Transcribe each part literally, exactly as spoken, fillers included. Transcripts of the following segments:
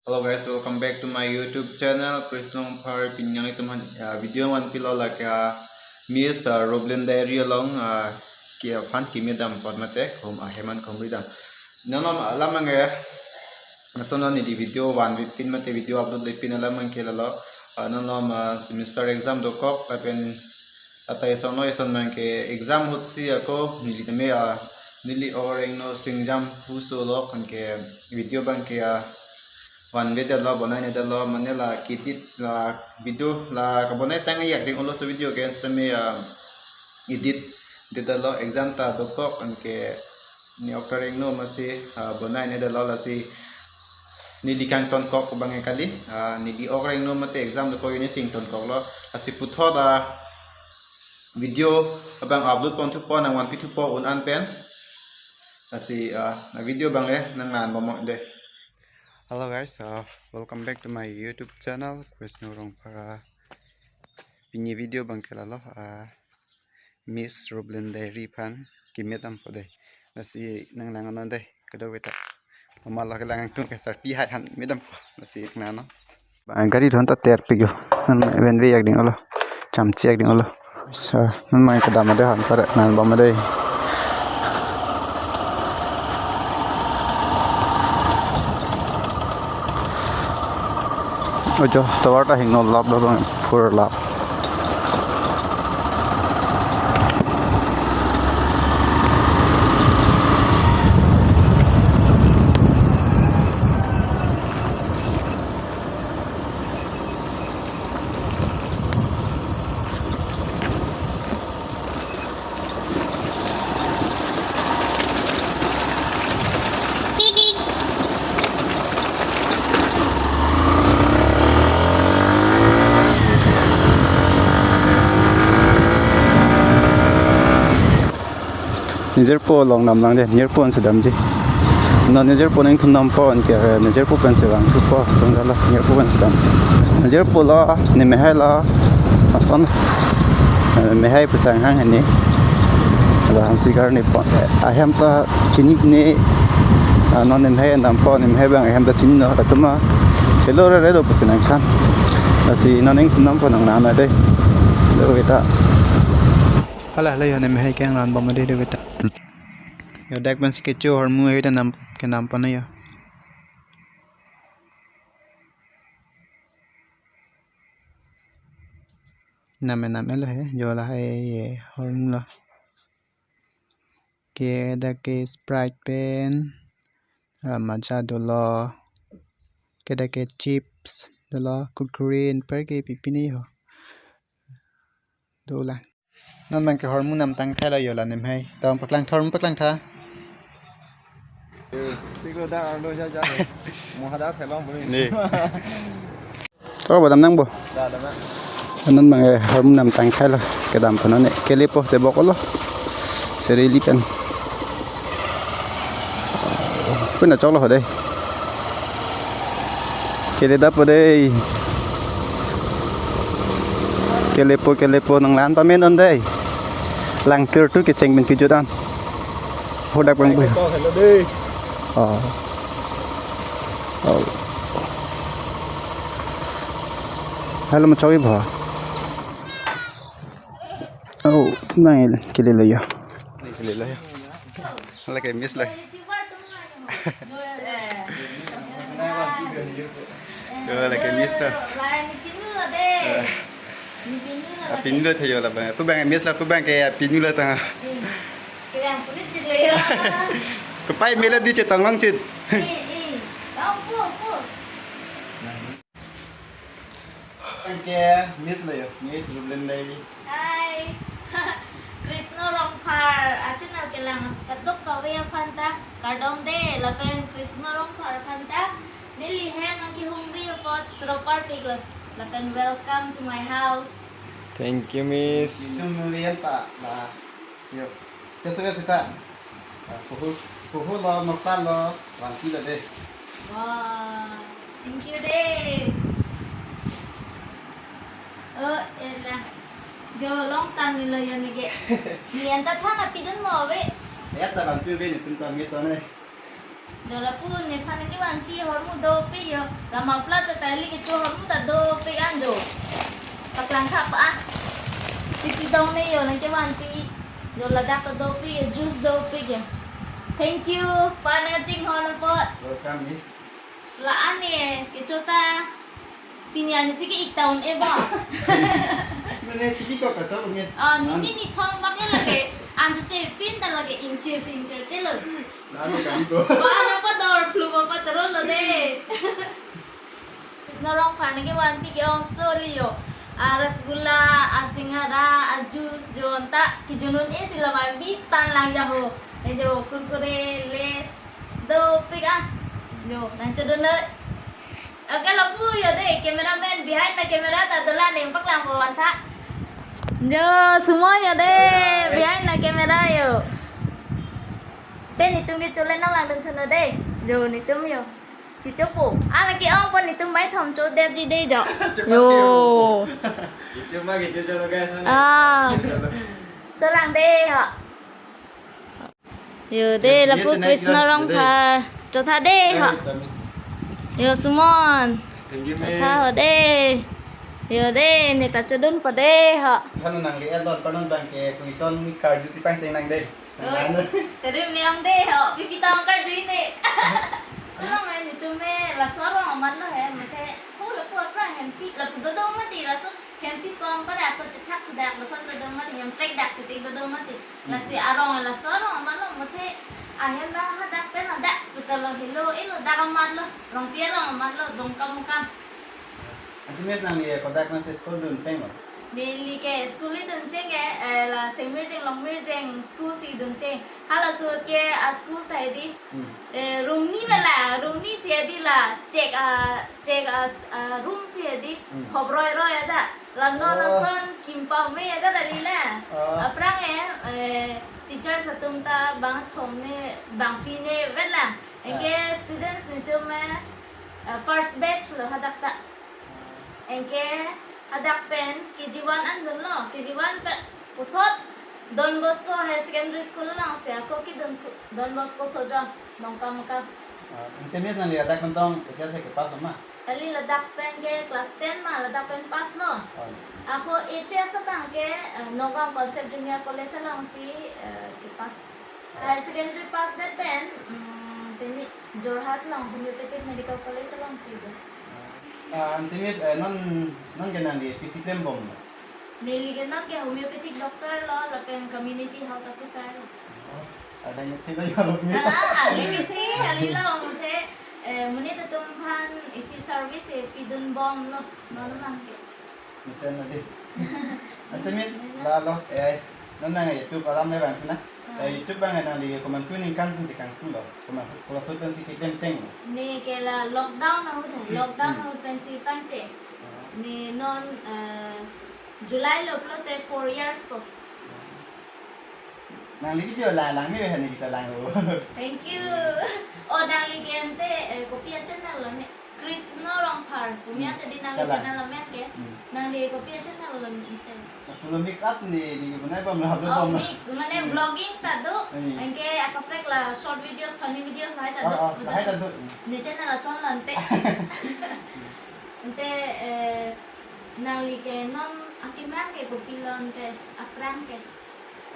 Hello guys, welcome back to my YouTube channel, Chris Rongphar. Pini nanglitum aphan, uh, video vanpilo lake, uh, Miss, uh, Roblin Diary along, uh, ke aphan kimi dam apot mate, hum ahem an humri dam. Nangnom alam ange, nason neli video vanpipin mate video upload lepin alam ange lalo, uh, nangnom, uh, semester exam dokok, lapen ata ison no ison abangke exam ahutsi ako neli tame, ah, neli oreng no singjam puso lo, anke video abangke, ah, vanvedetlo, bonai-ne-detlo, mane la ki-edit la video la kabonai tang ayak ding olo, so video ke seme, ah, edit detlo, exam ta dokok, anke ne ok ta rengno masi, ah, bonai-ne-detlo, lasi neli kangtonkok abang kali, ah, neli ok rengno mate exam dokok, ne singtonkoklo, lasi puthot, ah, video abang upload ponthupo, nangvanpithupo un an pen. Lasi, ah, na video abang le nanglangbomnon dei. Hello guys, uh, welcome back to my YouTube channel, Chris Rongphar. Pini video abangke lalo, ah, Miss Roblin Diary aphan kimi dam apot dei. Lasi nanglangnon dei, kedo beta. Mama lake lang tung ke sarpi hai aphan mi dam apot. Lasi nangnon. Bang gari thon ta terpik yo. Nang venve yak ding olo. Chamchi yak ding olo. Sa, nang kedam ade han pare, nang bam ade. Ojo, tovar ta hingno lap lo bang, pur lap. Nijirpo along damlang dei, nijirpo pensi damji. Non nijirpo nangtum dampo anke, eh, nijirpo pensi vangthupo, tong dala, nijirpo pensi dam. Nijirpo lo, nemehai lo, ason, eh, mehai pusang hang hini. Lo hansi gar ni po, eh, ahem ta chinine, ah, non nemehai dampo, nemehai abang ahem ta chinine, katuma, hello re re lo pusi nangthan. Lasi non nangtum dampo nanglangnon dei. Lo kita. Hala, hala, yo nemehai kangran bom dei, dei beta. Yo dak pensi kecho hormu ahut ta nam, kenam pon yo. Nam, nam lo he, yo lahai hormu lo. Ke dak ke Sprite pen, ah, Maaza dolo. Ke dak ke chips dolo, Kurkure anparke pipine yo. Dolang. Non abangke hormu namtang thailo yo la nemehai. Tong paklang thor, paklang tha. Tiklo dak arlo ja ja. Mo hadak thek long beli. Ni. Oh, badam nang bo. Da, da, da. Non abangke hormu namtang thailo. Kedam pon ne. Kelepo tebok lo. Serili pen. Puna choklo ho dei. Kele dap po dei. Kelepo, kelepo nanglang pamenon dei. Lang tir tu kecheng pen kejut an. Hodak bang bu. Hello dei. Oh. Oh. Hello, ma choi bha. Oh, nang kele lo yo. Kele lo yo. Lake miss lo. Yo, lake miss to. Eh. Apinu lo thayo la bang. Pu bang miss la, pu bang ke apinu lo ta. Kepai mela di chetong long chit. Anke miss lo yo, Miss Roblin Diary. Hi. Chris Rongphar, a channel kelang kadokave aphan ta kardom dei, lapen Chris Rongphar aphan ta neli hem akehumri apot choro parpik lo. Lapen welcome to my house. Thank you, Miss. Sum nurian ta la. Yo. Tes tes ta. Ah, puhu, puhu lo, mokta lo, vangpi lo dei. Wow, thank you dei. Oh, ela. Jo long tan ni lo ya mege. Ni anta thana pidun mo ve. Ya ta vangpi ve ni tum ta mi sa ne. Jo lapu nephan nangkevanpi ahormu dopik jo. La muffler chot ta ili kecho ahormu ta dopik an jo. Paklang thap ah. Pipi dong ne jo nangkevanpi. Jo ladak ta dopik jo, juice dopik jo. Thank you. Pa nangchinghon apot. Welcome, miss. La-an ne kecho ta pini arnisi ke-ik ta un-e ba. Mane chiki ko kato, miss. Ah, nini nithom bak ke lake. An chepin ta lake inchir si inchir chelo. Nano kami ko. Ba na pa dor flu ba pa charolo de. Krishna Rongphar nangkevanpi ke-ong soli jo. A rasgulla, a singara, a juice jo anta kejun un-e si la vanpi tan lang jo ho. E jo kurkure, Lays, dopik ah. Jo, nangchodun noi. Okay, lapu jo de, cameraman behind the camera ta dolang nangpaklangpo anta. Jo, Sumo jo de, behind the camera jo. Te netum kecho le nanglangdun thuno de. Jo, netum jo. Kechopo. Ah, lake-ongpo netum baithom choderji de jo. Cepat Jo. Kecho ma kecho cholo guys, na. Ah. Cholo. Cholang de ho. Jo de, lapu Krishna Rongphar. Chotha de ho. Jo Sumon. Thank you, miss. Chotha ho de. Jo de, ne ta chodunpo de ho. Than nangli elon panon bang ke question karju si pangcheng nang de. Oi, tadi meong de ho, pipi tong karju ne. Tolong eh, netum eh, laso arong amat lo he, mate, ho lapu aphrang hempi, lapu dodo mati, laso hempi pong pada ako chethak chedak, lason dodo mati, hemprek dak chetik dodo mati. Lasi arong, laso arong amat lo, mate, ahem bang hadak pen hadak, puchalo helo, elo dak amat lo, Rongpi arong amat lo, Dongkamukam. Aunty miss, nangli kodak nang si school duncheng lo? Neli ke school duncheng eh, eh, la Sengmirjeng Longmirjeng school si duncheng. Hala ahut ke a school ta hedi. Hmm. Eh, room ni mela, room ni si hedi la chek a, chek a, a room si hedi. Hmm. Khop roi roi aja. La non Oh. ason kimpau me aja dali la. Oh. Aphrang eh, eh, teachers atum ta bang thom ne, bang phli ne vet la. Anke Ah. students netum eh, eh, first batch lo hadak ta. Anke hadak pen K G one an dunlo, K G one pen puthot Don Bosco Higher Secondary School lang si ako kedun thu, Don Bosco Sojong, Dongkamukam. Ah, aunty miss, nangli ladak pen tong H S ke pass ma? Kali, ladak pen ke class ten ma, ladak pen pass lo. Oh. Ako H S abang ke, eh, Nagaon Concept Junior College along si, eh, kepass. Higher secondary pass det pen, mm, pini Jorhat along Homeopathic Medical College along si do. Ah, aunty miss, eh, non, non ke nangli pisi klembom lo? Neli ke non ke homeopathic doctor lo, lapen community health officer lo. Oh, alang kethe lo ya lo, miss. Ah, alang kethe, kali lo, mate, eh, monit atum aphan isi service eh pidunbom lo, non non ke. Mesen na di. Aunty miss, lalo, eh, non nang YouTube alam le bang na. Ah. Eh, YouTube bang nangli komantu ningkan pensi kangtu lo. Koman, kolasot pensi keklem cheng lo? Ne ke la lockdown ahut, hmm, lockdown hmm. ahut pensi pangcheng. Ah. Ne non, eh, July lo pulote four years ko. Nangli video la lang me, hani kita lang lo. Thank you. Oh, nangli ke ante, eh, kopi a channel lo ne? Krishna Rongphar, kumi Hmm. ante di nangli Kalang. channel amen ke. Hmm. Nangli kopi a channel lo ne ante? Pulo mix up sini, di mana bom lah, Oh, bom lah. mix, mane Hmm. vlogging ta do. Hmm. Anke akaprek la short videos, funny videos lahai ta Oh, do. oh, Betul? lahai ta do. Ne channel ason lo ante. Ante, eh, nangli ke non akemang ke kopi lo ante, aphrang ke?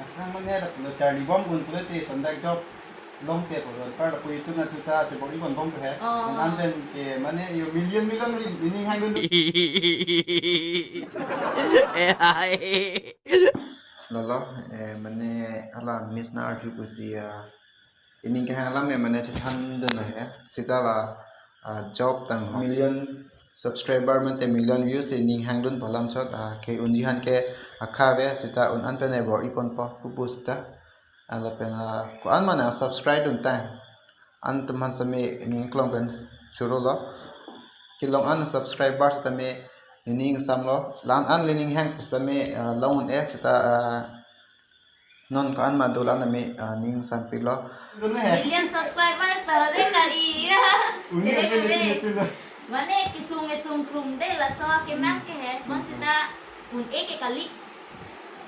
Aphrang mane lapulo charlibom un pulote sondak job longte pulo, anpar lapu YouTube na chuta chebor-i bonbom ke he. Oh. An pen ke mane yo million million ni, ni hang dun. Eh, hai. Lalo, eh, mane hala miss na arju pusi ya. Ining kehang alam ya mane chethan dun he. Sita la, ah, job tang million subscriber mate million views ining hang dun pu alam chot, ah, ke unji aphan ke akha ave sita un an pen bor-i ponpo pupu sita. Ah, lapen, ah, ko-an mane subscribe dun tang. An teman sami ining klong pen churo lo. Kelong an subscriber sita me ining sam lo. La-an an le ining hang sita me, ah, long un-e sita, ah, non ko-an ma dolang nami, ah, ning sampik lo. Million subscribers ta hode kali ya. Uni Tere uni bebe. uni uni. Mane kesung esung krum de laso akemang ke he. Sung Mon krum. sita un-e ke kali.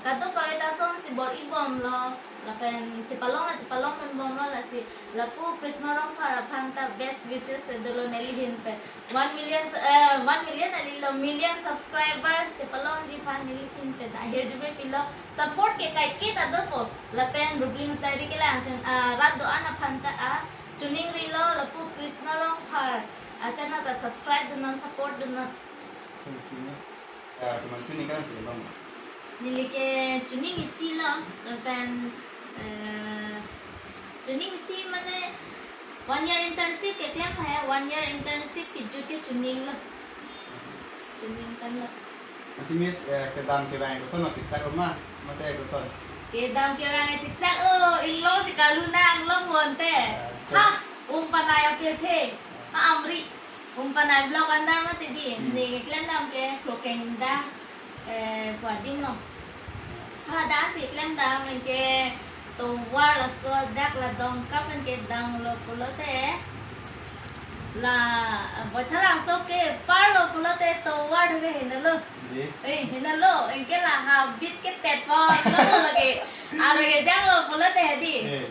Kadokave ta song si bor-i bom lo. Lapen chepalong la chepalongdun bomlo, lasi lapu Krishna Rongphar aphan ta best wishes dolo neli ahin pen. One million, eh, one million kalilo, million subscribers chepalongji aphan neli ahin pen ahirjume pilo, support ke kaiketa dopo. Lapen Rubling's Diary kelang channel, ah, rat do-an aphan ta, ah, chuning rilo, lapu Krishna Rongphar, ah, channel ta subscribe dunnon, support dunnon. Thank you, miss. Ah, teman chuning kalang si long? Neli ke chuning isi lo, lapen, eh, chuning isi mane one year internship keklem he, one year internship kejut ke chuning lo. Chuning kan lo. Ante miss, eh, kedam kevang koson, siksak ma, mate koson? Kedam kevang siksak, oh, inglong si karlu nang long monte. Eh, ha, um panai apirthe. Ha, amri. Um panai block under mati di. Hmm. Neli keklem dam ke Krokeng da, eh, pu adim lo. Hala da si klem dam ke tovar laso dak la Dongka pen kedamlo pulote, la Baithalangso kepar lo pulote tovar ke henalo. Ye. Eh, henalo, anke la habit ke tetpo lo lake. Aro kejanglo pulote hedi. Eh.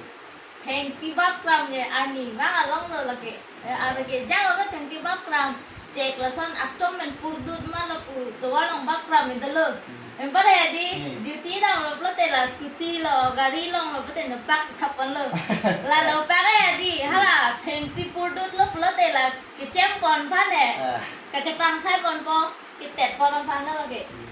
Thengpi bapkram je arni vang along lo lake. Eh, aro kejanglo ke thengpi bapkram. Chek lason achom men purdut ma lapu tovar along bapkram me dolo. Hmm. Anpar hedi, hmm, duty damlo pulote la scooty lo, gari longlo pulote nopak thapponlo. La nopak hedi, hala thengpi purdut lo pulote la kechempon aphan he. Ah. Kachepangthai ponpo, ketetpon aphan lo lake. Hmm.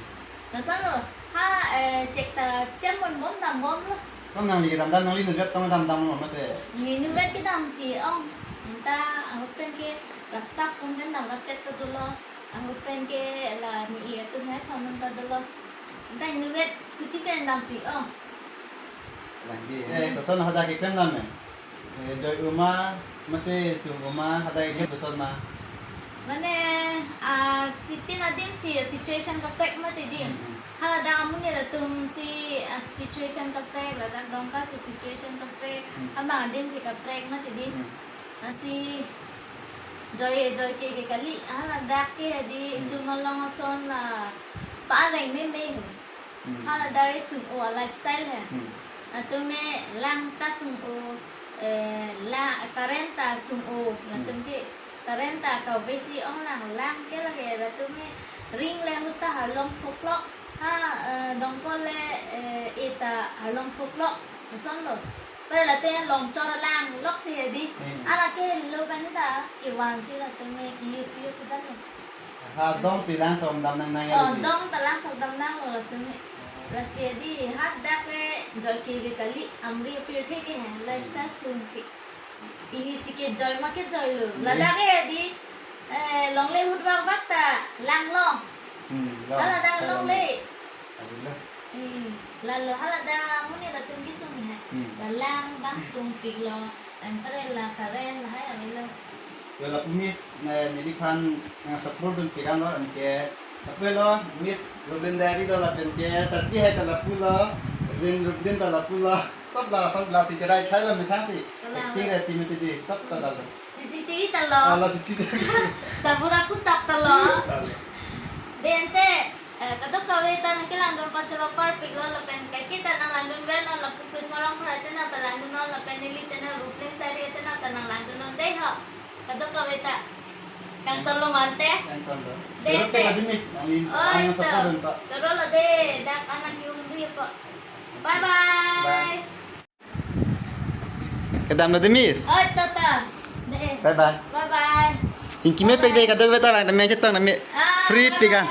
Lason lo, ha, eh, chek ta chempon bom dam bomlo. Tong nangli kedam dam, nangli inutvet tong dam damlo mate? Neli inutvet kedam si ong. Anta ahut pen ke la staff atum pen damrappet ta dolo. Ahut pen ke la ne-e atum hei thon ta dolo. Anta inutvet scooty pen dam si ong. Lagi. Eh, koson hadak keklem dam eh? Eh, joi-o ma, mate sung-o ma, hadak keklem koson ma? Mane, ah, sitin adim si situation kaprek mati di. Hmm, hmm. Hala dak amonit atum si, ah, situation kaprek, ladak Dongka si situation kaprek, hmm, abang adim si kaprek mati di. Hmm. Lasi joi, joi ke ke kali, hala dak ke di, hmm, itum along ason, ah, pa-areng meme ho. Hmm. Hala dak sung-o a lifestyle he. Hmm. Latum me lang ta sung-o, eh, la current ta sung-o, hmm, latum ke current ta kave si ong lang, lang ke lake latum me ring le ahut ta harlong phoklok, ha, eh, dongkol le, eh, e ta harlong phoklok, lason lo. Pare latum long chor lang lok si hedi. Hmm. Hala ke lo kan ta kevan si latum me ke-use use jan lo. Ha, dong si lang song dam nang nang ya. Oh, di? Dong ta lang song dam nanglo latum me. Lasi di hadak le joi ke ke kali, amri apirthe ke he, lifestyle, hmm, sungpik. Ili si kejoi ma kejoi lo. Hmm. Ladak ke di, eh, longle ahut bak bak ta lang long. Hmm, long. Hala dak longle. Alo. Hmm. Lalo hala dak amonit atum kesung he. Hmm. La lang bang sungpik lo. Anpar la current lahai avelo. Well, lapu miss, eh, neliphan, eh, support dun pikan lo, anke, lapu lo, Miss Rublin Diary lo, lapen ke, Sarpi hai ta lapu lo, Rublin, Rublin ta lapu lo, sab la, sab la si cherai thai lo, methang si. Kalang. Acting lo. Re team ti di, sab ta lo. C C T V ta lo. Ah, la C C T V. Sabura putak ta lo. Ta lo. Dente. Eh, kadokave ta nangkelangdun pachoro parpik lo, lapen kaiketa nanglangdun ver non, lapu Krishna Rongphar channel ta langdun non, lapen neli channel Rublin Diary channel ta nanglangdun non dei ho. Kadokave ta. Kangton lo mante. Kangton lo. Dei, choro te dei. Kadi miss, nangli. Oi, ang to. Sa parun pa. Choro lo dei, dak anak ki umri po. Bye bye. Bye. Kedam lo dei miss. Oi, tata. Dei. Bye bye. Bye bye. Chingki mepik dei, kadokave ta bang, nami chetong nami. Ah, free bye pikan.